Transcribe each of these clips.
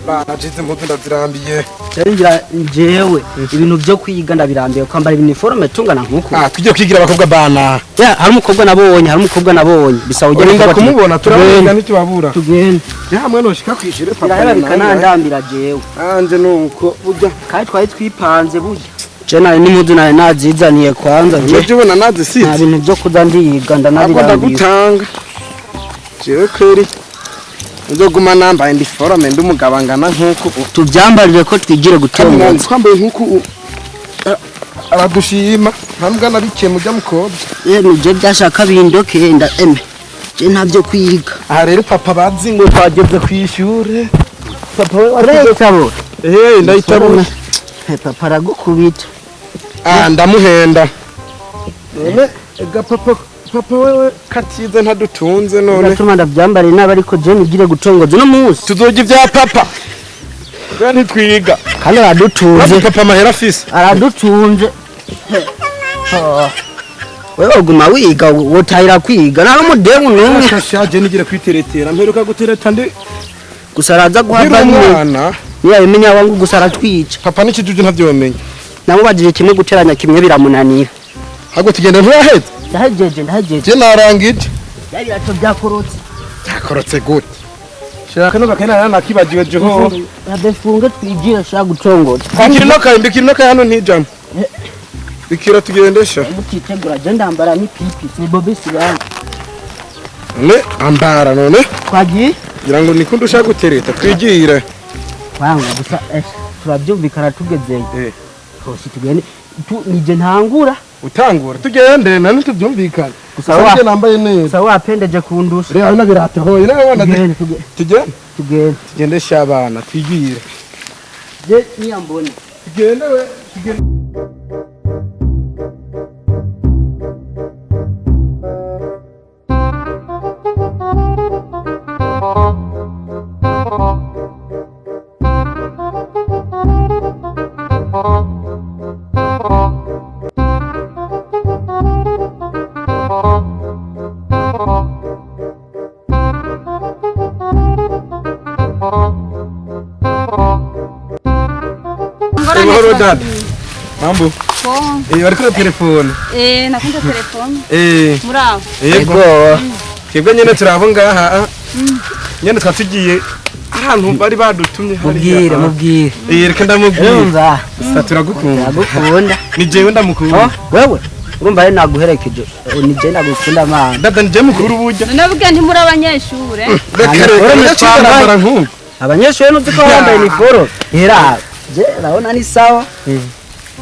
Bana jize impuzu ndazirambiye. Rero ngira njyewe ibintu byo kwiga ndabirambiye, kwambara uniforme tungana nkuku. Ah, tugiye kwigira abakobwa bana. Ya, hari umukobwa nabonye, hari umukobwa nabonye. Bisaba ujye Urinda kumubona turabona ntitubabura. Tugende. Ya hamwe noshika kwishure papa. Birahera bikanandambira jewe. Anje nuko burya Kandi twari twipanze burya. Je nari n'impuzu nari nazizaniye kwanza je. uje ubona nazisize. Nta bintu byo kuza ndiga Ntabwo ndanabirambiye. ndagutanga. Jewe kweri nzoguma nambaye ndi forome ndi umugabo angana nkuku. Tubyambarire ko twigire gutonga. Twambaye nkuku aradushima nta nubwo anabikeye mujya mukobwa. Yemwe je byashaka bindoke nda eme. Je ntavyo kwiga. Aha rero papa bazi ngo twageze kwishure. Papa we Urayitabura. Eh, ndayitabura. Papa aragukubita. Ah, ndamuhenda. None ega papa, papa wewe katize ntadutunze none. Ndatuma ndavyambare nabi ariko je nigire gutongoza uno munsi. Tuzojya ibya papa. Twe ntitwiga. Kandi aradutunze. Urazi papa amahera afise. Aradutunze. Wewe uguma wiga wotahira kwiga nta n'umudemu n'umwe. Shashaje nigire kwiteretera mperuka gutereta ndi Gusa araza nkiri guhava nyine. umwana. Niyabimenya wangu gusa aratwica. Papa n'ikijuju ntavyomenya. Namubajije kimwe guteranya kimwe biramunanira. Ahubwo tugenda nturaheze. Ndahejeje ndahejeje. Je narangije. Byari birato byakorotse. Byakorotse gute? Shaka no bakena nakibagiwe jeho. Abe funge twigire shaka gutongoza. Bikira no kayi, bikira no kayi hano ntijambo. Bikira tugendesha. Mutitegura je ndambara n'ipipi si bobi sibana. None ambara none. Twagiye? Ngira ngo nikundi ushaka gutereta twigire. Wangu gusa turabyumvikana tugezeyo. Eh. Hose tugende nije ntangura. Utangura tugende nani tubyumvikana. Gusa Gusa nambaye neza. Gusa wapendeje kundusha. Rero hano biratohoye nawe wana Tugende tugende tugende. tugende. Tugendesha abana twigire. Je niyambone. Tugende we tugende. Buhoro dada. Mambo. Poa. Eh, bariko na telefone. Eh, nakunda telefone. Eh, Muraho. yego. Twebwe nyene turabo ngaha. Nyene twatugiye ahantu bari badutumye hariya. Mubwire mubwire. Eh, reka ndamubwire. Urumva Gusa turagukunda. ndagukunda. Ni jewe ndamukunda. Wewe urumva rero naguherekeje ni je ndagukunda mana. Dada ni jewe mukuru burya. None bwe ntimuri abanyeshure. Reka reka ndacibara nkumva. Abanyeshuri nuzi ko bambaye uniforme. Era je urabona ni sawa.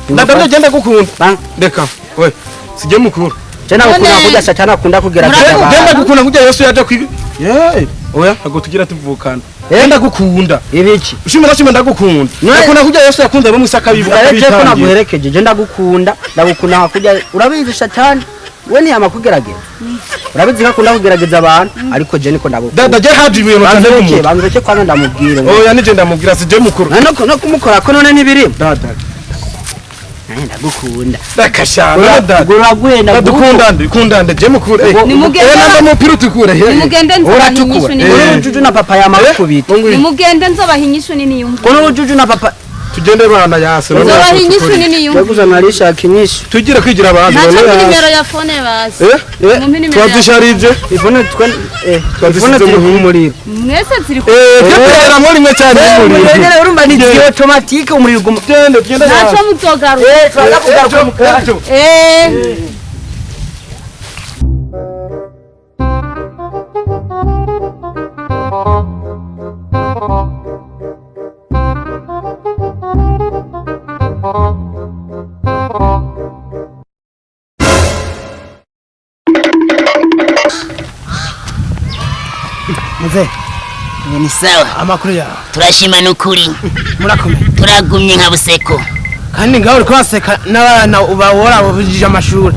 Dada ni ndagukunda. Bang. Reka we si jewe mukuru. Je nagukunda None- kurya satana akunda kugerageza Murakoze. abantu. Jewe ndagukunda kurya Yesu yaje kwiga. Yeee. Oya ntabwo tugira tuvukana. Jewe ndagukunda. Ibiki? Ushimira shimira ndagukunda. None- Ndakunda kurya Yesu yakunze abo mwisi akabivuga Rero je ko akabitangira. naguherekeje je ndagukunda ndagukunda nka urabizi satani we ntiyama kugerageza. Urabizi ko akunda kugerageza abantu ariko je niko ndagukunda. Dada je haje ibintu cyane Banzureke kumutwe. banzureke kwanza ndamubwire. Oya nije ndamubwira si je mukuru. No kumukora ko none ntibirimo. Dada. Nanjye ndagukunda. Ndakashana dada. Uraguhenda Ndadukunda ndi kunda ndi je mukuru. Eh. Nimugende- Eh namba mupira utukura he. Nimugende nzobaha inyishu Uratukura. nini. Eh. Urujuju na papa yamakubita. Nimugende nzobaha inyishu nini yumva. Kono urujuju na papa Tugende bana yase. none Nzobaha yase inyishu utukure. nini yumva. yaguza narishaka inyishu. Tugire kwigira abantu Ntacyo none mpi yase. nimero ya phone basi. Eh? Mumpe nimero ya Twazisharije. Ifone twe Twazisize ifone turi mu- kumuriro. Mwese ziri ku. Eh, tugera muri mwe cyane Umuriro nyene urumva ni automatique umuriro uguma. Tugende tugende. Ntacyo muzogaruka. Eh turaza kugaruka mu kanya. Eh. Muze, Ni sawa, amakuru yawe turashima n'ukuri, murakomeye turagumye nka buseko. kandi ngaho uriko waseka n'abana ubahora bujije amashuri.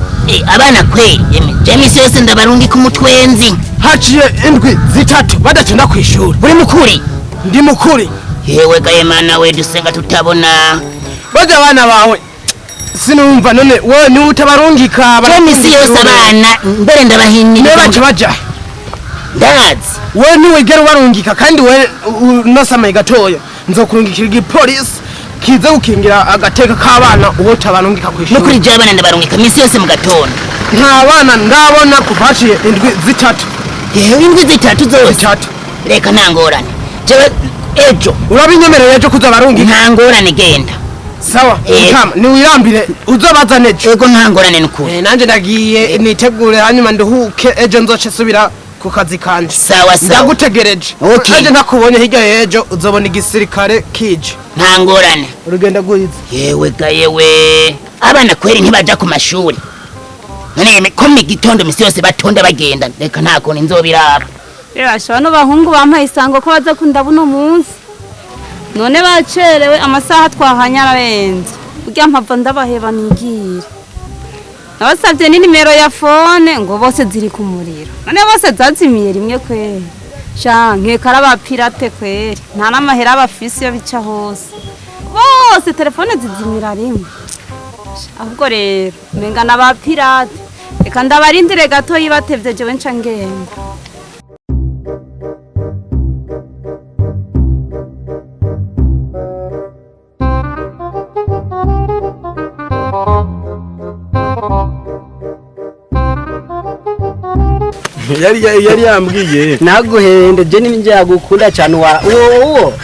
Abana kweli, emwe, je misi yose ndabarungika umutwenzi. Haciye indwi zitatu badatonda kw'ishuri. Uri mukuri? Ndi mukuri. Yewe gaye mana we dusenga tutabona. Barya abana bawe sinumva none wewe niwe utabarungika. Je misi yose abana mbere niwe ndabahinira. baca baja Ndazi. wewe ntiwigera ubarungika kandi wewe unosamaye gatoya. Nzokurungikira igipolisi kize gukingira agateka k'abana uwo tabarungika kw'ishuri. Nukuri je abana ndabarungika misi yose mu gatondo. Nta bana ndabona kuva haciye indwi 3. Yewe, indwi 3 zose? 3. Reka, nta ngorane, jewe ejo. Urabinyemereye ejo kuzabarungika? Nta ngorane, genda. Sawa. Mutama, niwirambire, uzobazane ejo. Ego, nta ngorane nukuri. Nanje ndagiye nitegure, hanyuma nduhuke, ejo nzoce subira ku kazi kanje. Sawa sawa. Ndagutegereje. Okay. Nanje ntakubonye hirya y'ejo, uzobona igisirikare kije. Nta ngorane. Urugendo rwiza. Yewe ga yewe, abana kweri ntibaja ku mashuri none ko mu gitondo misi yose batonda bagenda? Reka, nta kuntu nzobiraba. Rero bano bahungu bampaye isango ko baza kundaba uno munsi, none bacerewe, amasaha twahanye ararenze. Burya mpava ndabaheba nigira. Nabasabye n'inimero ya phone ngo bose ziri ku muriro, none bose zazimiye rimwe kweri? Sha, nkeka ari abapirate kweri, nta n'amahera bafise iyo bica hose, bose telefone zizimira rimwe. Ahubwo rero umenga n'abapirate. Reka ndabarindire gato, yibatevye jewe nca ngenda. Yari yambwiye. Naguhende, je ninjye yagukunda cyane wa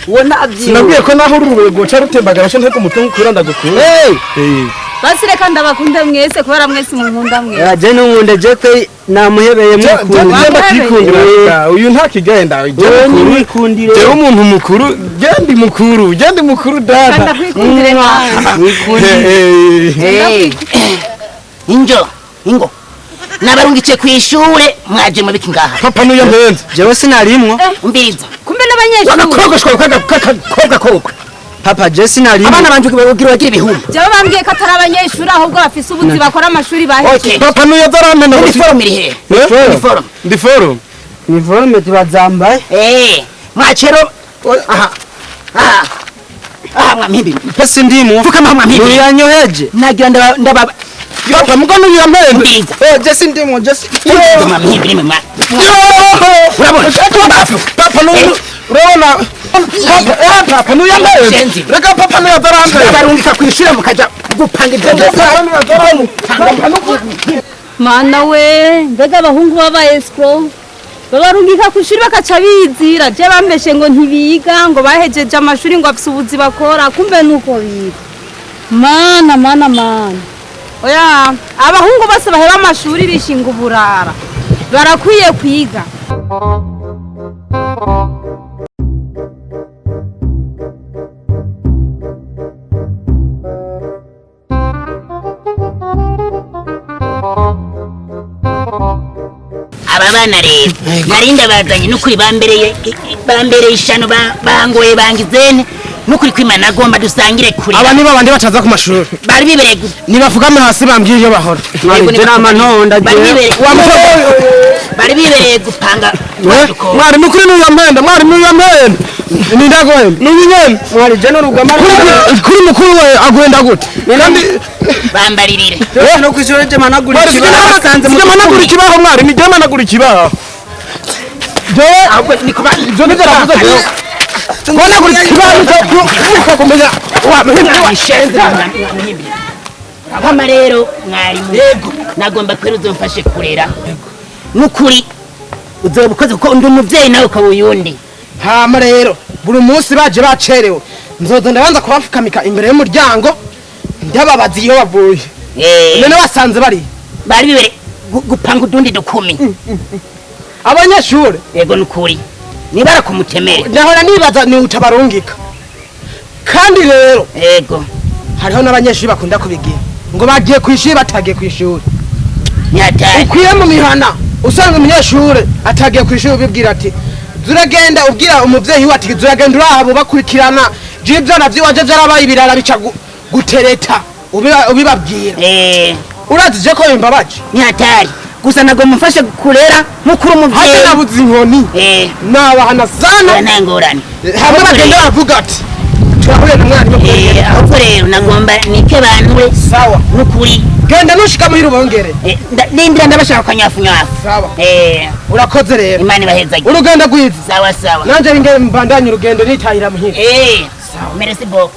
uwo ntabyiwe. Sinabwiye ko naho uru rugoca rutembagara cyo nteko umutwe nkukura ndagukunda. Hey! Basi reka ndabakunda mwese kubera mwese munkunda mwese. Ya, je n'unkunda, je kwe namuhebeye mukunda. Genda kwikundira uyu ntakigenda. Wowe nimwikundire. Jewe umuntu mukuru, genda mukuru, genda mukuru data. Ndakwikundire nawe. Mwikundire. Hey. Injo ingo nabarungice kw'ishure, mwaje mubiki ngaha? Papa nuyo mpenze. Jewe sinarimwo. Umviriza. Kumbe n'abanyeshuri. Wagakogoshwa kakobwa kobwa. Papa, je sinarimwo. Abana banje ugira bagira ibihumbi. Jewe bambwiye ko atari abanyeshuri, ahubwo bafise ubuzi bakora amashuri bahejeje. Okay. Papa nuyo zaramena. Uniforme iri hehe? Uniforme. Ndi forum. Uniforme tubazambaye. Eh, mwacero aha aha aha, mwampimbi. Pesi ndimwo. Pfukama, mwampimbi. Nuyanyoheje. Nagira ndaba ndaba. Papa mugo nuyo mpenze. Umviriza. Eh, je sindimwo, je si. Mwampimbi nimwe mwa urabona. Papa nuyo, urabona papa, papa nuyo mpenze. Shenzi. Reka, papa nuyo zarampenze. Barungika kw'ishure mukaja gupanga ibyo. Mana we, mbega abahungu baba escroc, babarungika ku ishuri bakaca bizira. Je bambeshe ngo ntibiga, ngo bahejeje amashuri, ngo bafise ubuzi bakora, kumbe nuko biga. Mana, mana, mana, oya, abahungu bose baheba amashuri bishinga uburara barakwiye kwiga. Aba bana rero narinda bazanye n'ukuri bambereye ishano, bangoye bangizene n'ukuri kwimana nagomba dusangire kure. Aba nibo bandi bataza ku mashuri. Bari bibereye Nibafugame hasi bambwiye iyo bahora. Mwari, je namantonda. Bari Je. bibereye, bari bibereye gupanga. Mwari mukuru nuyo mpenda, mwari nuyo mpenda ni ndagohenda nuyu nyene. Mwari, je n'urugamba. Kuri mukuru we agwenda gute kandi? Bambaririre. No kwishuri je managura Mwari ikibaho. sijya managura ikibaho, mwari ni jya managura ikibaho jewe. Ahubwo niko Ibyo nibyo navuze jewe, managura ikibaho nicyo kumenya wa Mwishenze mwamuhimbire. Hama rero mwarimu, nagomba kwera uzomfashe kurera n'ukuri uzoba ukoze, kuko undi umuvyeyi nawe ukaba uyundi. Hama rero buri munsi baje bacerewe, nzoza ndabanza kubafukamika imbere y'umuryango, ndababaza iyo bavuye. None basanze bari Bari bibereye gupanga udundi dukumi. Abanyeshuri. Yego, n'ukuri nibara kumutemere. Nahora nibaza ni utabarungika kandi rero. Hariho n'abanyeshuri bakunda kubigira ngo bagiye ku ishuri batagiye ku ishuri. Nyatari. Ukwiye mu mihana usanga umunyeshuri atagiye ku ishuri, ubibwira ati zuragenda, ubwira umuvyeyi we ati zuragenda urahaba ubakurikirana, je ivyana vyiwanje vyarabaye ibirara bica gutereta, ubibabwira. Urazi je ko bimbabaje. Nyatari, gusa nagomba mfashe kurera mukuru Haje umuvyeyi. nabuze inkoni, nabahana sana. Oya, nta ngorane. Hamwe bagenda baravuga ati turahuye na mwarimu. Ahubwo rero nagomba nike banure. Sawa. N'ukuri. Genda nushika muhira ubongere. Nindira ndabashaka kanyafunyafu. Sawa. Urakoze rero. Imana ibahezage. Urugendo rwiza. Sawa sawa. Nanje ninge mbandanye urugendo nitahira muhira. Sawa. Merci beaucoup.